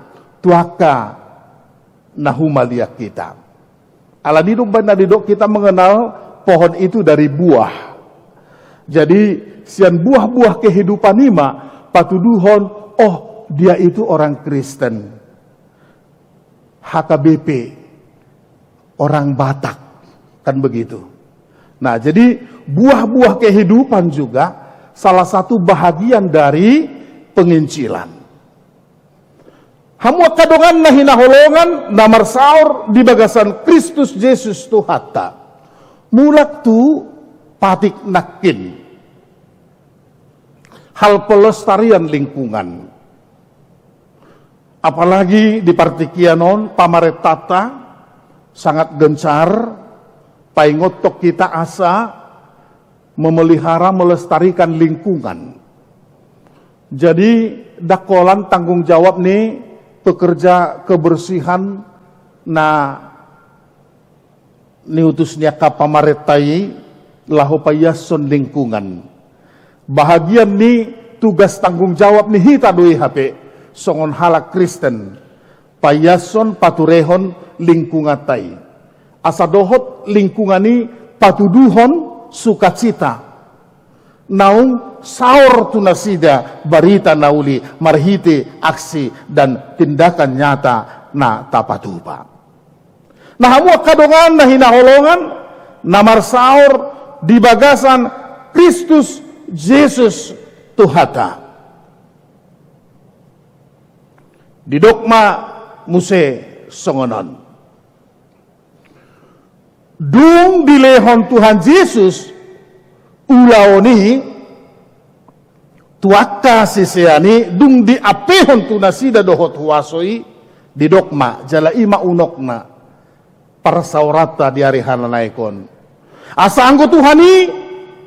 tu angka na humaliang hita. Alani do umbahen na didok, kita mengenal pohon itu dari buah. Jadi, sian buah-buah kehidupan i ma patuduhon, oh, dia itu orang Kristen. H K B P, orang Batak, kan begitu. Nah, jadi buah-buah kehidupan juga salah satu bahagian dari penginjilan. Hamu angka dongan na hinaholongan, na marsaor di bagasan Kristus Jesus Tuhanta. Mulak tu patik nangkin. Hal pelestarian lingkungan. Apalagi di partingkian on, pamarentanta sangat gencar paingothon hita asa memelihara, melestarikan lingkungan. Jadi, ndang holan tanggung jawab ni pekerja kebersihan na niutus ni angka pamarenta i laho paiashon lingkungan. Bahagian ni tugas tanggung jawab ni hita do i hape songon halak Kristen, paiashon, paturehon lingkunganta i. Asa dohot lingkungan i patuduhon sukacita, naung saor tu nasida barita na uli marhite aksi dan tindakan nyata na tapatupa. Nah, hamu angka dongan na hinaholongan, na marsaor di bagasan Kristus Jesus Tuhanta. Didok ma muse songon on. Dung dilehon Tuhan Jesus ulaon i tu angka sisean i, dung diampehon tu nasida dohot huaso i, didok ma, jala i ma unokna parsaoranta di ari halanaek on. Asa anggo Tuhan i,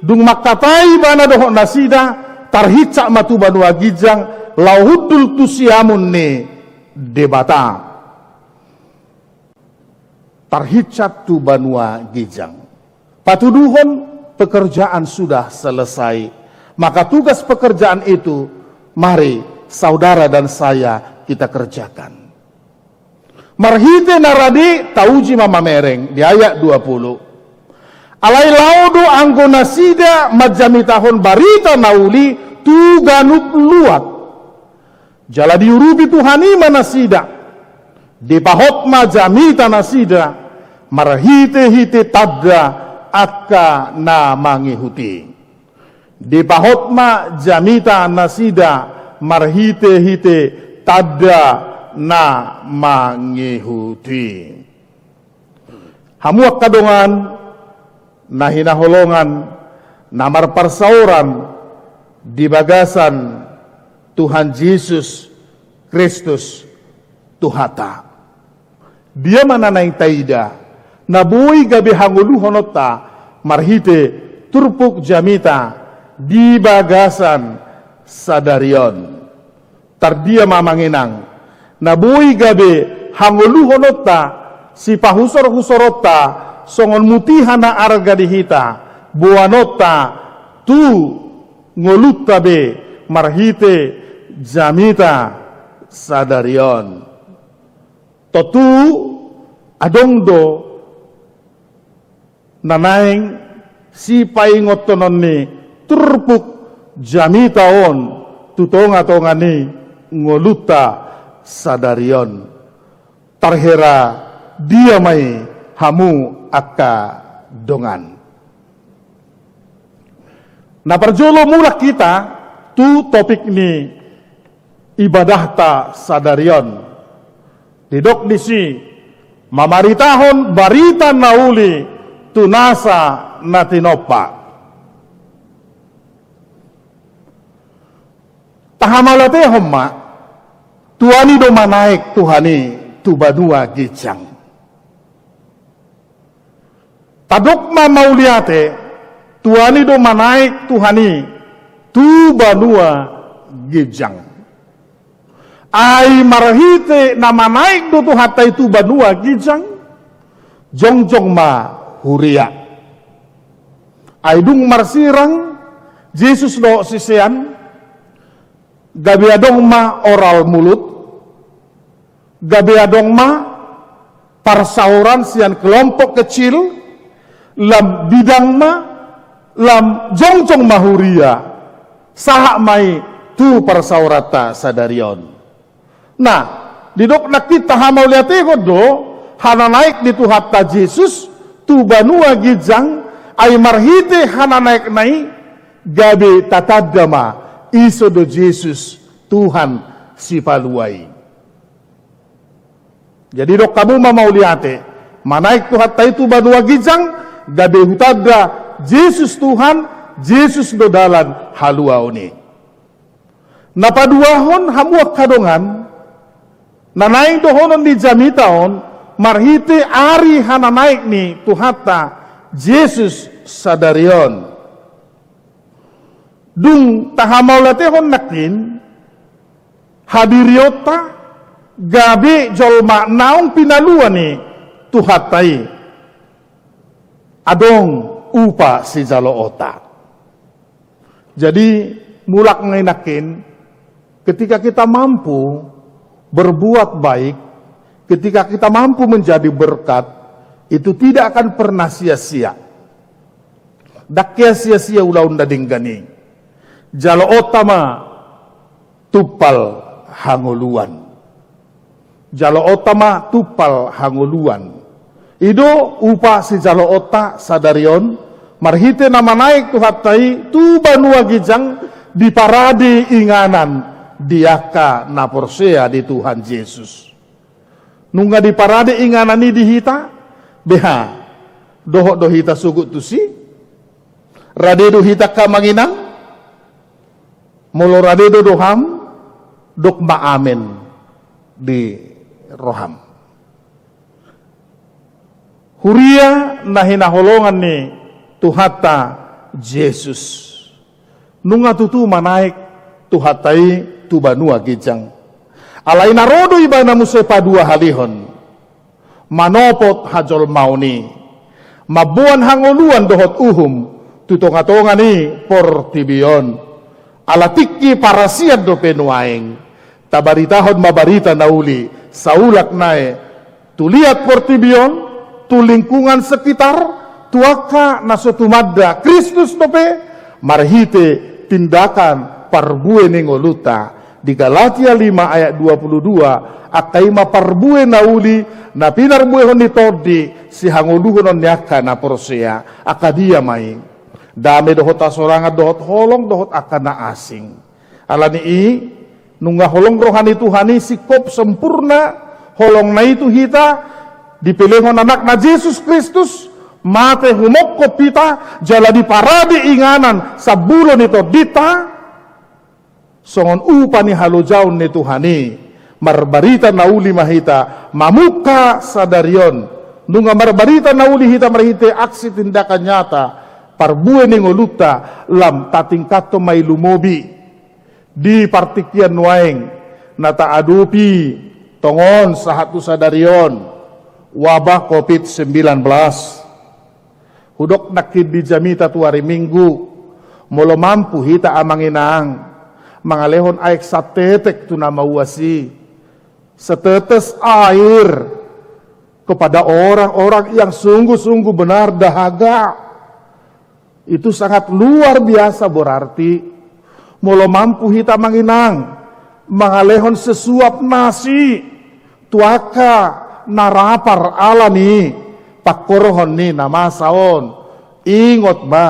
dung mangkatai ibana dohot nasida, tarhinsat ma tu banua ginjang, laho hundul tu siamun ni Debata. Tarhinsat tu banua ginjang. Patuduhon pekerjaan sudah selesai. Maka tugas pekerjaan itu, mari saudara dan saya kita kerjakan. Marhite na rade tauji ma mamereng di ayat dua puluh. Alai laho do anggo nasida manjamitahon barita na uli tu ganup luat. Jala diurupi Tuhan i ma nasida. Dipahot ma jamita nasida marhite-hite tanda angka na mangihut i. Dipahot ma jamita nasida marhite-hite tanda na mangihut i. Hamu angka dongan na hinaholongan, na marparsaoran di bagasan Tuhan Jesus Kristus Tuhanta. Dia ma na naeng taida na boi gabe hangoluhononta marhite turpuk jamita di bagasan sadari on? Tardia ma, amang inang, na boi gabe hangoluhononta, sipahusor-husoronta, songon mutiha na arga di hita, boanonta tu ngolunta be marhite jamita sadari on. Tontu Adong do na naeng sipaingothononni turpuk jamita on tu tongatonga ni ngolunta sadari on. Tarhira dia ma i hamu angka dongan? Na parjolo mulak hita tu topik ni ibadahta sadari on. Didok disi, mamaritahon barita na uli tu nasa na tinompa. Tahamauliatehon ma, Tuhan i do manaek Tuhan i tu banua ginjang. Tadok ma mauliate, Tuhan i do manaek Tuhan i tu banua ginjang. Ai marhite na manaek do Tuhanta i tu banua ginjang, jongjong ma huria. Ai dung marsirang Jesus dohot sisean, gabe adong ma oral mulut, gabe adong ma parsaoran sian kelompok kecil, lam didang ma, lam jongjong ma huria, sahat ma i tu parsaoranta sadari on. Nah, didok nangkin tahamauliatehon do hananaek ni Tuhanta Jesus tu banua ginjang, ai marhite hananaekna i gabe tatanda ma ise do Jesus Tuhan Sipalua i. Jadi didok hamu ma mauliate, manaek Tuhanta i tu banua ginjang, gabe hutanda Jesus Tuhan, Jesus do dalan haluaon i. Na paduahon hamu angka dongan, na naeng dohonon ni jamita on marhite ari hananaek ni Tuhanta Jesus sadari on. Dung tahamauliatehon nangkin, hadirionta gabe jolma naung pinalua ni Tuhanta i, adong upa sijaloonta. Jadi, mulak nangkin, ketika kita mampu berbuat baik, ketika kita mampu menjadi berkat, itu tidak akan pernah sia-sia. Ndang hea sia-sia ulaon na denggan i. Jaloonta ma tumpal hangoluan. Jaloonta ma tumpal hangoluan. I do upa sijaloonta sadari on, marhite na manaek Tuhanta i tu banua ginjang, diparade inganan di angka na porsea di Tuhan Jesus. Nunga diparade inganan i di hita, beha, dohot do hita sogot tusi? Rade do hita angka amang inang? Molo rade do roham, dok ma amen di roham. Huria na hinaholongan ni Tuhanta Jesus. Nunga tutu manaek Tuhanta i tu banua ginjang. Alai na ro do Ibana muse paduahalihon, manopot hajolmaon i, mamboan hangoluan dohot uhum tu tongatonga ni portibi on. Ala tingki parasian dope nuaeng, tabaritahon ma barita na uli, saulak nai, tu liat portibi on, tu lingkungan sekitar, tu angka na so tumanda Kristus dope, marhite tindakan parbue ni ngolunta. Di Galatia lima ayat dua puluh dua, angka i ma parbue na uli na pinarbuehon ni Tondi, sihangoluhonon ni angka na porsea. Angka dia ma i? Dame dohot hasorangan dohot holong dohot angka na asing. Alani i, nunga holong roha ni Tuhan i, singkop sempurna holongna i tu hita, dipelehon anakna Jesus Kristus, mate humongkop hita, jala diparade inganan sambulo ni tondinta, songon upa ni halojaon ni Tuhan i, marbarita na uli ma hita mamungka sadari on, nunga marbarita na uli hita marhite aksi tindakan nyata, parbue ni ngolunta, lam tatingkathon ma i lumobi. Di partingkian nuaeng na taadopi tongon sahat tu sadari on, wabah covid sembilan belas. Hudok nangkin di jamita tu ari Minggu, molo mampu hita amang inang mangalehon aek satetek tu na mauas i, setetes air, kepada orang-orang yang sungguh-sungguh benar dahaga. Itu sangat luar biasa berarti. Molo mampu hita, manginang, mangalehon sesuap nasi tu angka na rapar ala ni pangkorhon ni na masa on, ingot ma,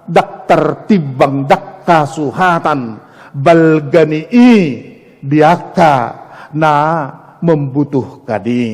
ndang tartimbang, ndang hasuhatan balga ni i di angka na membutuhkan i.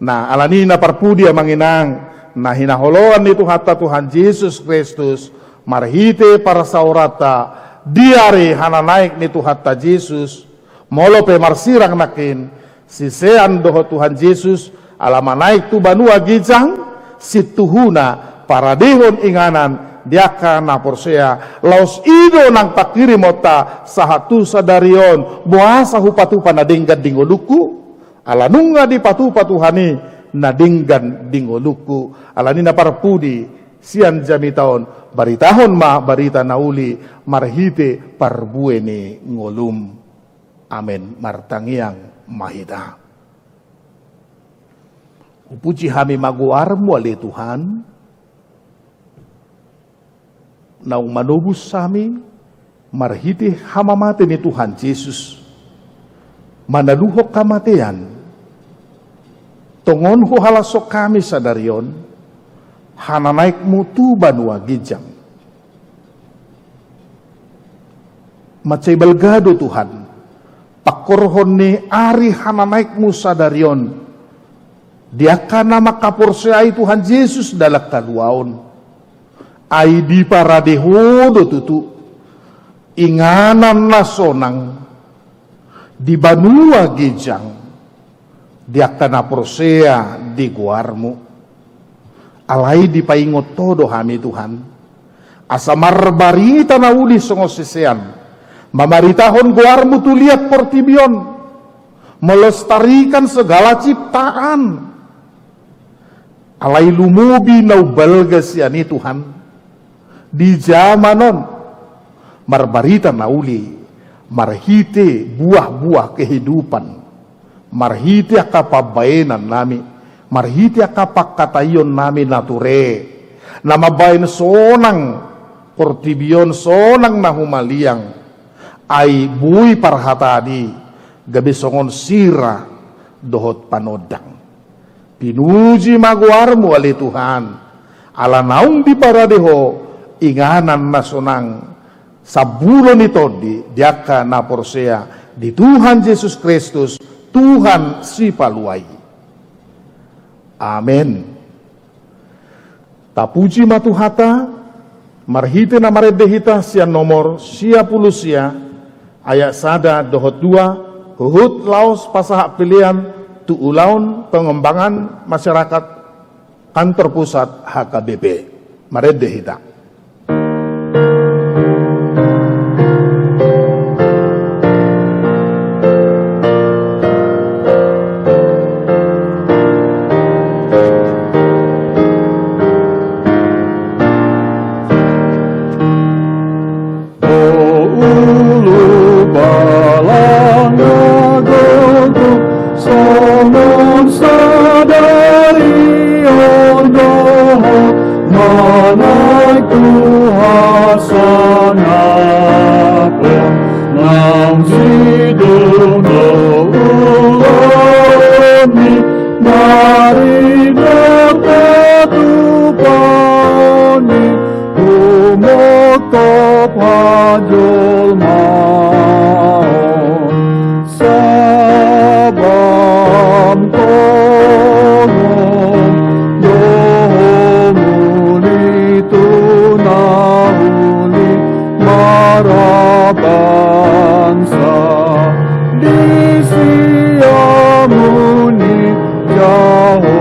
Nah, ala ni i, na parpudi, amang inang, na hinaholongan ni Tuhanta Tuhan Jesus Kristus, marhite parsaoranta di ari hananaek ni Tuhanta Jesus, molo pe marsirang nangkin sisean dohot Tuhan Jesus, ala manaek tu banua ginjang, sintuhuna paradehon inganan di angka na porsea, laos i do nang panghirimonta sahat tu sadari on, boasa hupatupa na denggan di ngolungku? Ala nunga dipatupa Tuhan i na denggan di ngolungku. Ala ni i, na parpudi, sian jamita on, baritahon ma barita na uli marhite parbue ni ngolum. Amen. Martangiang ma hita. Hupuji hami ma goarmu, ale Tuhan, naung manobus hami marhite hamamate ni Tuhan Jesus, manaluhon hamatean. Tongon huhalashon hami sadari on hananaekmu tu banua ginjang. Mansai balga do, Tuhan, pangkorhon ni ari hananaekmu sadari on di angka na mangkaporseai Tuhan Jesus dalan haluaon. Ai diparadeho do tutu inganan na sonang di banua ginjang di angka na porsea di goarmu. Alai dipaingot Ho do hami, Tuhan, asa marbarita na uli songon sisean, mamaritahon goarmu tu liat portibi on, melestarikan segala ciptaan. Alai lumobi na umbalga sian i, Tuhan, di jaman on, marbarita na uli marhite buah-buah kehidupan, marhite angka pambahenannami, marhite angka pangkataionnami na ture, na mambahen sonang portibi on, sonang na humaliang, ai boi parhataan i gabe songon sira dohot panondang. Pinuji ma goarmu, ale Tuhan, ala naung diparadeho inganan na sonang, sambulo ni tondi di angka na porsea di Tuhan Jesus Kristus, Tuhan Sipalua i. Amen. Tapuji ma Tuhanta, marhite na marende hita sian nomor sia pulu sia, ayat sada dohot dua, huhut laos pasahat pelean tu ulaon pengembangan masyarakat kantor pusat H K B P. Marende hita. O ulu balanga gogok, songon sadari on do ho manaek tu hasangapon, naung sidung do ulaon i, marindang patupaon i, humongkop hajolmaon. Sabam tongon do ho muli tu na uli, marabangsa di siamun i, Jahowa.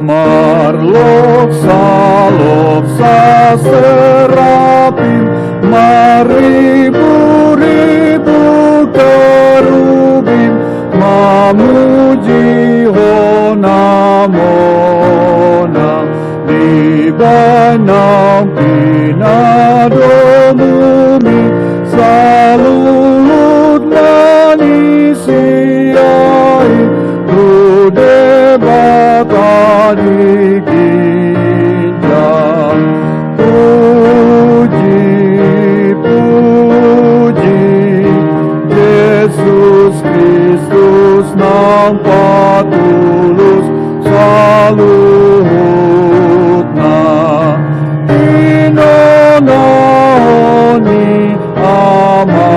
Marloksa-loksa serapim, marribu-ribu kerubim, mamuji Ho na monang di Dainang pinadomu mi saluhut na ni siai tu Debata di ginjang. Puji, puji, Jesus Kristus nang patulus saluhutna, hinaholongan ni Amana.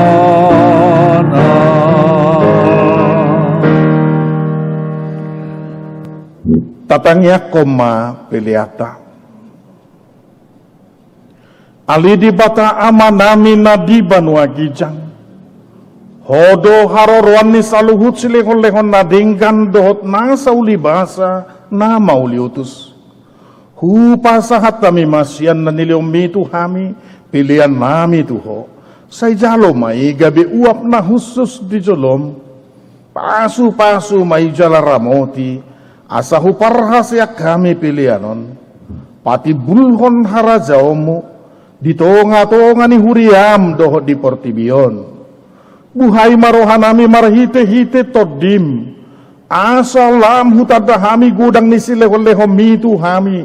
Tatangiangkon ma peleanta. Ale Debata Amanami na di banua ginjang, Ho do haroroan ni saluhut silehonlehon na denggan dohot nasa ulibasa na mauliutus. Hupasahat hami ma sian na nilehonMi tu hami peleannami tu Ho. Sai jalo ma i gabe uap na hushus di joloM. Pasupasu ma i jala ramoti, asa huparhaseang hami pelean on patimbulhon harajaonMu di tongatonga ni huriaM dohot di portibi on. Buhai ma rohanami marhitehite TondiM, asa lam hutanda hami godang ni silehonlehonMi tu hami,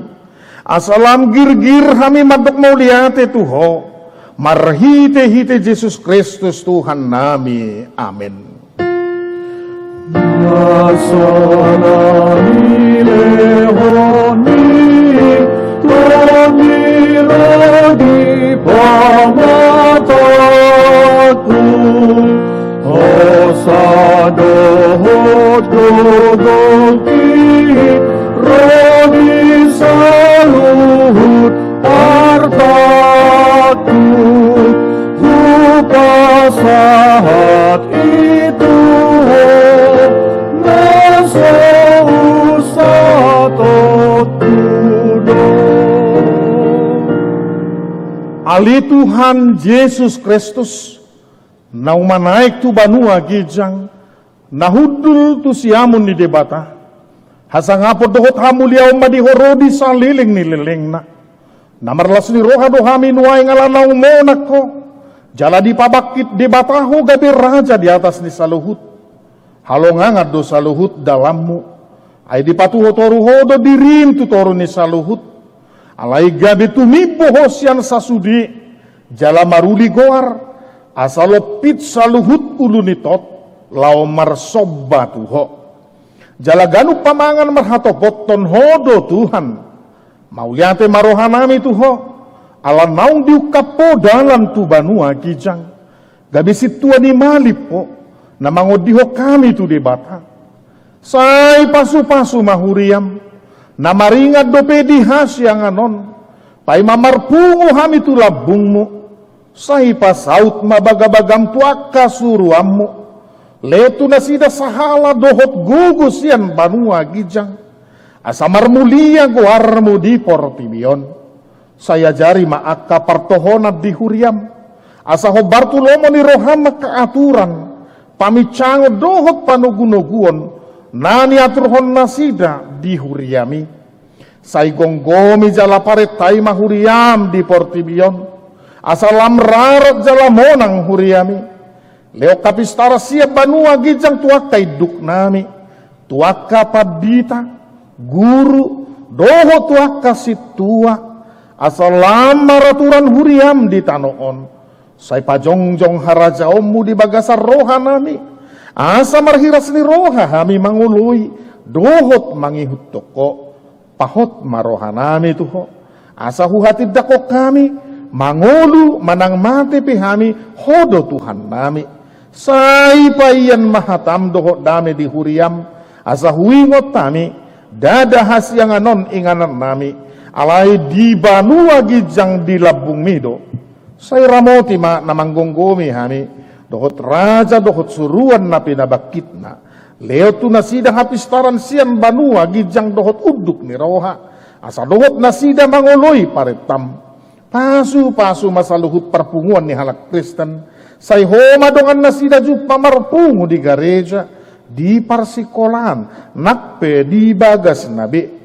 asa lam girgir hami mandok mauliate tu Ho, marhitehite Jesus Kristus Tuhannami. Amen. Asa na nilehonMi Tondi ro di pangatangku, hosa dohot gogo i ro di saluhut artangku, hupasahat i tu Ho na so unsatongku do. Ale Tuhan Jesus Kristus, naung manaek tu banua ginjang, na hundul tu siamun ni Debata, hasangapon dohot hamuliaon ma di Ho ro di saleleng ni lelengna. Na marlas ni roha do hami nuaeng ala naung monang Ho, jala dipabangkit Debata Ho gabe Raja di atas ni saluhut. Halongangan do saluhut dalanMu, ai dipatuho toru Ho do diriM tu toru ni saluhut. Alai gabe tumimbo Ho sian sasude, jala maruli goar, asa lompit saluhut ulu ni tot, laho marsomba tu Ho. Jala ganup pamangan marhatopothon Ho do Tuhan. Mauliate ma rohanami tu Ho, ala naung diungkap Ho dalan tu banua ginjang. Gabe sintua ni malip Ho, na mangondihon hami tu Debata. Sai pasupasu ma huriaM, na maringan dope di hasiangan on, paima marpungu hami tu lambungMu. Sai pasaut ma bagabagaM tu angka suruanMu, lehon tu nasida sahala dohot gogo sian banua ginjang, asa marmulia goarMu di portibi on. Sai ajari ma angka partohonan di huriaM, asa hombar tu lomo ni rohaM angka aturan, paminsangon dohot panogunoguon na niaturhon nasida di huriaM i. Sai gomgomi jala parentai ma huriaM di portibi on, asa lam rarat jala monang huriaM i. Lehon hapistaran sian banua ginjang tu angka induknami, tu angka pandita, guru, dohot tu angka sintua, asa lam maraturan huriaM di tano on. Sai pajongjong harajaonMu di bagasan rohanami, asa marhiras ni roha hami mangoloi dohot mangihuthon Ho. Pahot ma rohanami tu Ho, asa huhatindangkon hami, mangolu manang mate pe hami, Ho do Tuhannami. Sai paian ma hataM dohot dame di huriaM, asa huingot hami, ndada hasiangan on inganannami, alai di banua ginjang di lambungMi do. Sai ramoti ma na manggomgomi hami, dohot raja dohot suruan na pinabangkitna. Lehon tu nasida hapistaran sian banua ginjang dohot unduk ni roha, asa dohot nasida mangoloi parentaM. Pasupasu ma saluhut parpunguan ni halak Kristen, sai Ho ma dongan nasida jumpa marpungu di gareja, di parsingkolaan, nang pe di bagasna be.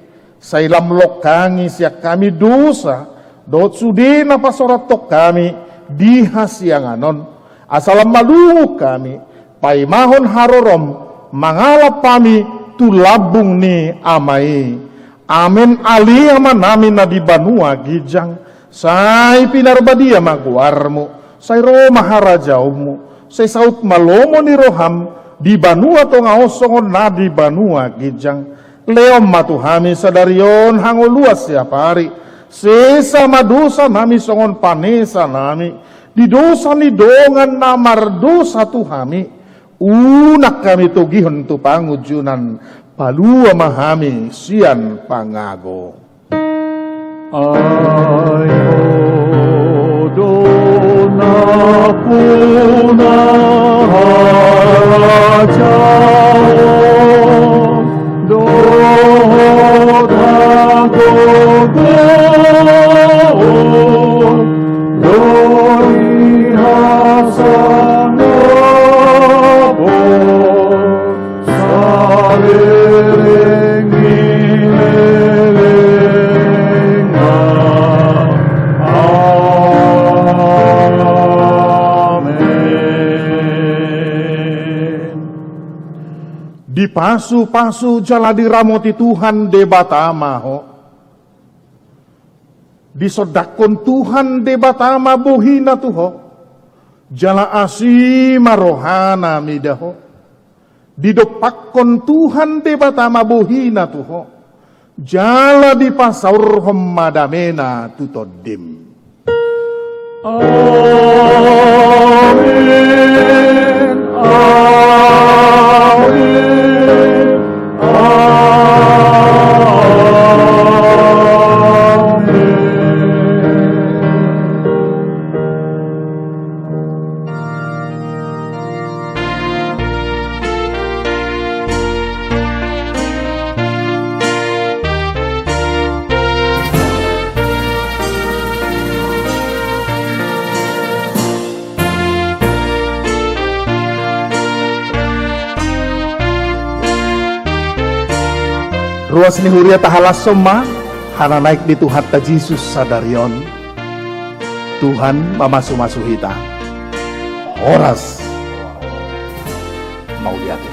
Sai lam longkangi sian hami dosa dohot sude na pasorathon hami di hasiangan on. Asa lam malungun hami paimahon harorom mangalap hami tu lambung ni Ama i. Amen. Ale Amanami na di banua ginjang, sai pinarbadia ma goarmu, sai ro ma harajaonmu, sai saut ma lomo ni roham di banua tonga on songon na di banua ginjang. Lehon ma tu hami sadari on hangoluan siapari. Sesa ma dosanami songon panesanami di dosa ni dongan na mardosa tu hami. Unang hami togihon tu pangunjunan. Palua ma hami sian pangago. Ai Ho do nampuna harajaon dohot hagogona on, do i hasangapon saleleng ni lelengna. Amen. Dipasupasu jala diramoti Tuhan Debata ma ho. Disondangkon Tuhan Debata ma bohina tu ho, jala asi ma rohana mida ho. Didompakkon Tuhan Debata ma bohina tu ho, jala dipasaorhon ma damena tu tondim. Amen. Amen. Amen. Ruas ni huria, tahalashon ma hananaek ni Tuhanta Jesus sadari on. Tuhan mamasumasu hita. Horas. Mauliate.